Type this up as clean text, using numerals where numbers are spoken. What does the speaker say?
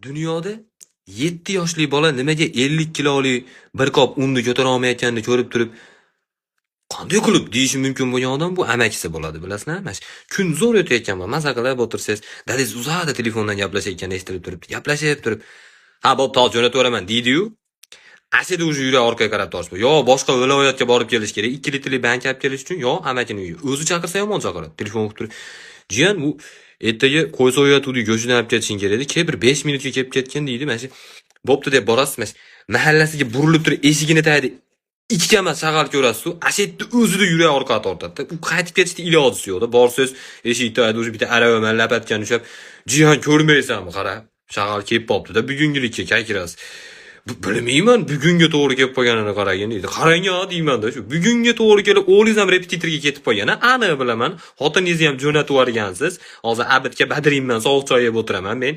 Dunyoda 7 yoshli bola nimaga 50 kiloli bir qop unni ko'tara olmayotganini ko'rib turib, qanday qilib deyishi mumkin bo'lgan odam bu amakisi bo'ladi, bilasizlarmi? Mana shu kun zo'r o'tayotgan, maza qilib o'tirsangiz, dadangiz uzoqda telefondan gaplashayotganini eshitilib turibdi. Gaplashib turib, "Ha, bo'pti, hozir jo'nataveraman" deydi-yu, ashida уже yurak orqaga qarab tortib, yo boshqa viloyatga borib kelish kerak, 2 litrli banka olib kelish uchun, yo amakini uyi. O'zi chaqirsa yomon chaqiradi. Telefon qilib turib, "Jiyan, bu ertaga qo'y so'yayotgandik, go'shtini olib ketishing kerak edi. Kel, bir 5 minutga kelib ketgin" deydi. Mana shu bo'pti deb borasiz, mana shu mahallasiga burilib turib, eshigini tagida ikki emas shag'al ko'rasiz-u, asha yerda o'zida yurak orqaga tortadi. U qaytib ketishni ilojisi yo'qda. Borsangiz, eshik tagida уже bitta arava bilan lapatkani ushlab, "Jiyan, ko'rmaysanmi, qara, shag'al kelib qolibdi-da, bugungilikka kirasiz." "Bilmayman, bugunga to'g'ri kelib qolganini qaragin" deydi. "Qarang a" deyman-da, shu bugunga to'g'ri kelib, o'g'lingiz ham repetitorga ketib qolgan, aniq bilaman. Xotiningizni ham jo'natib yuborgansiz. Hozir обед ga badrinman, sovuq choy yeb o'tiraman men.